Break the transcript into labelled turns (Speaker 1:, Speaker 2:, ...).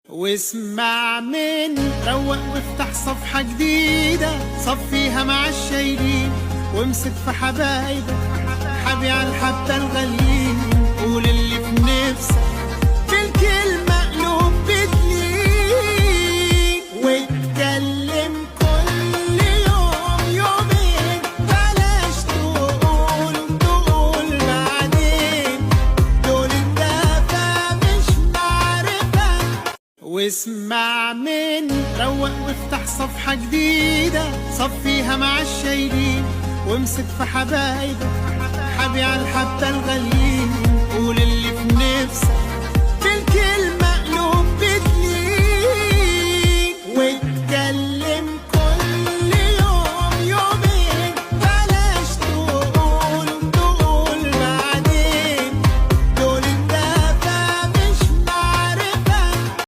Speaker 1: واسمع من روق وافتح صفحة جديدة، صفيها مع الشايلين، وامسك في حبايبك حبي على الحبة الغاليين. قول اللي في نفسك بالكلمة، قلوب بتلين، واتكلم كل يوم يومين، بلاش تقول تقول بعدين، دول الدافع مش معرفة. واسمع من روق وافتح صفحة جديدة، صفيها مع الشايلين، وامسك في حبايبك حبي على الحبة الغاليين. قول اللي في نفسك.